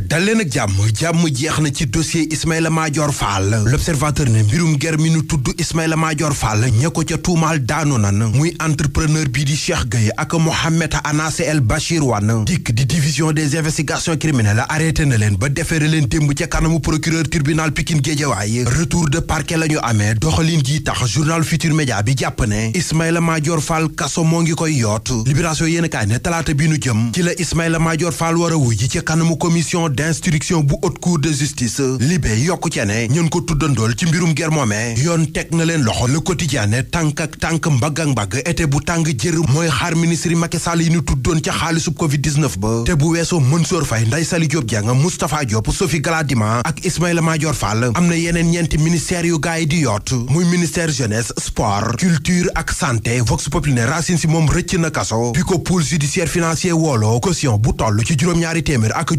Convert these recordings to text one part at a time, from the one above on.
dal leen ak jàmm jeex na ci dossier Ismaïla Madior Fall. L'Observateur ne mbirum ger mi nu tudd Ismaïla Madior Fall ña ko ca tuumaal daanu nan muy entrepreneur bii di Cheikh Gueye ak Mohamed Anase El Bachir Wane dikk di division des investigations criminelles arrêté na leen ba defeere leen démb ca kanamu procureur tribunal Pikine Guédiawaye retour de parquet la ñu amee doxalin gi tax journal Futur Média bi jàpp ne Ismaïla Madior Fall kaso moo ngi koy yoot Libération yéen kaay ne talaata bi nu jëm ci la Ismaïla Madior Fall war a wuy ji ca kanamu commission d'instruction bu haute cour de justice libé yokku ci ne ñun ko tuddandool ci mbirum ger moomee yoon teg na leen loxo Le Quotidien ne tànk ak tànk mbagg ak mbagg été bu tàng jër mooy xaar ministre yi Macky Sall yi ñu tuddoon ca xaalisub Covid-19 ba te bu weesoo Mansour Faye Ndeye Saly Diop Dieng Moustapha Diop Sophie Gladima ak Ismaïla Madior Fall am na yeneen ñeenti ministères yu gaay di yoot muy ministère jeunesse sport culture ak santé Vox Populi ne Racine Sy moom rëcc na kaso bi ko pôle judiciaire financier wooloo caution bu toll ci juróom-ñaari téeméer ak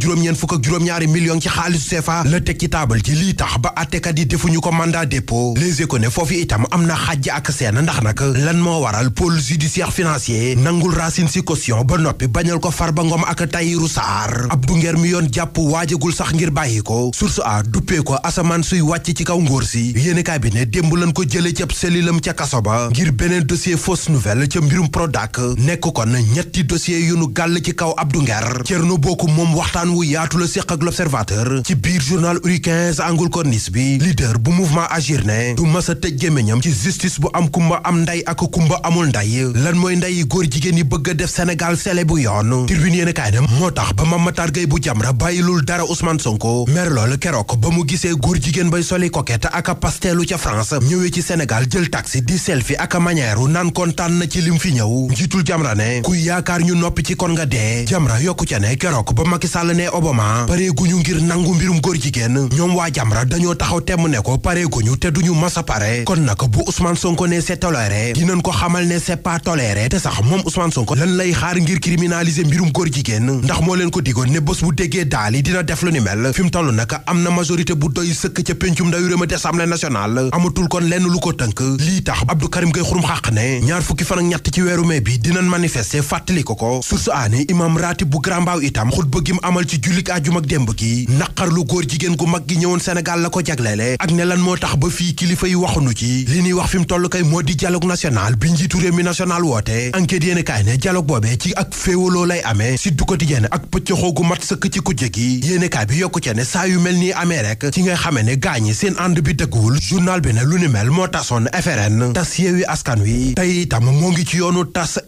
juróom-ñaari million ci xaalisu CFA la teg ci taabal ji lii tax ba attekat yi defuñu ko mandat dépôt Les Échos ne foofu itam am na xajj ak seen ndax nag lan moo waral pôle judiciaire financier nangul Racine Sy caution ba noppi bañal ko Farba Ngom ak Tahirou Sarr Abdou Nguer mi yoon jàpp waajagul sax ngir bàyyi ko source a duppee ko asamaan suy wàcc ci kaw ngóor si yéenekaay bi ne démb lan ko jële ci ab cellule ca kaso ba ngir beneen dossier fausse nouvelle ca mbirum Prodac nekk kon ñetti dossier yu nu gàll ci kaw Abdou Nguer Thierno Bocoum moom waxtaan wu yaatu la séq ak L'Observateur ci biir journal Uri 15 angul corniche bi leader bu mouvement Agir ne du mës a tëj gémmiñam ci justice bu am kumba am nday ak kumba amul nday lan mooy nday góor jigéen yi bëgg a def Sénégal sele bu yoon Tribune yéen kaay ne moo tax ba Mame Matar Gueye bu Jamra bàyyilul dara Ousmane Sonko mer lool keroog ba mu gisee góor jigéen bay soli coquette ak pastelu ca France ñëwee ci Sénégal jël taxi di selfie ak manière naan kontaan na ci lim fi ñëw njiitul Jamra ne kuy yaakaar ñu noppi ci kon nga dee Jamra yokku ca ne keroog ba Macky Sall ne Obama pareeguñu ngir nangu mbirum góor jigéen ñoom waa Jamra dañoo taxaw temm ne ko pareeguñu te duñu masa pare kon nag bu Ousmane Sonko ne c'est toléré dinañ ko xamal ne c'est pas toléré te sax moom Ousmane Sonko lan lay xaar ngir criminaliser mbirum góor jigéen ndax moo leen ko digoon ne bés bu déggee daali dina def lu ni mel fi mu toll nag am na majorité bu doy sëkk ca pencum ndawi réew mi Assemblée nationale amatul kon lenn lu ko tënk lii tax Abdou Karim Gueye xurum xàq ne ñaar fukki fan ak ñett ci weeru mai bi dinañ manifester fàttali ko source aane imam ratib bu Grand Mbao itam xutba gi mu amal ci jullik àjjuma ak démb gi naqarlu góor jigéen gu mag gi ñëwoon Sénégal la ko jagleele ak ne lan moo tax ba fii kilifa yi waxuñu ci li ñuy wax fi mu toll kay moo di dialogue national bi njiitu réew mi national woote enquête yéen kaay ne dialogue boobee ci ak féewaloo lay amee Sud Quotidien ak pëccëxoo gu mat sëkk ci kujje gi yéen kaay bi yokku ca ne saa yu mel nii amee rek ci ngay xamee ne gaañi seen ànd bi dëgguwul journal bi ne lu ni mel moo tasoon FRN tas Yewwi Askan Wi tey itam moo ngi ci yoonu tas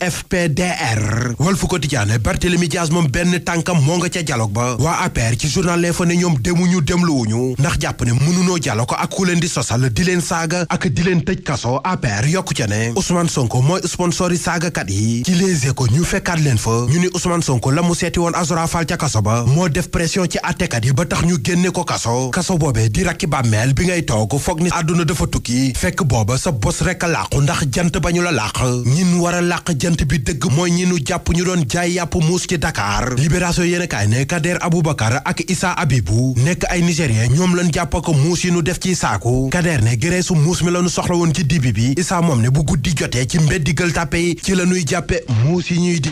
FPDR Walf Quotidien Barthélémy Dias moom benn tànkam moo nga ca dialogue ba waa APR ci journal L'Info ne ñoom demuñu demluwuñu ndax jàpp ne mënunoo jàllo ko ak ku leen di sosal di leen saaga ak di leen tëj kaso APR yokku ca ne Ousmane Sonko mooy sponsor yi saagakat yi ci Les Échos ñu fekkaat leen fa ñu ni Ousmane Sonko la mu seeti woon Azora Fall ca kaso ba moo def pression ci àttekat yi ba tax ñu génne ko kaso boobee di rakki bàmmeel bi ngay toog foog ni àdduna dafa tukki fekk booba sa bos rekk a làqu ndax jant ba ñu la làq ñin war a làq jant bi dëgg mooy ñi nu jàpp ñu doon jaay yàpp muus ci Dakar Libération yéen kaay ne Kader Aboubacar ak Issa Abibou nekk ay Nigérien ñoom lañ jàpp ko muus yi nu def ci saaku Kader ne gereesu muus mi la ñu soxla woon ci dibi bi Issa moom ne bu guddi jotee ci mbeddi Gueule Tapée yi ci la ñuy jàppe muus yi ñuy di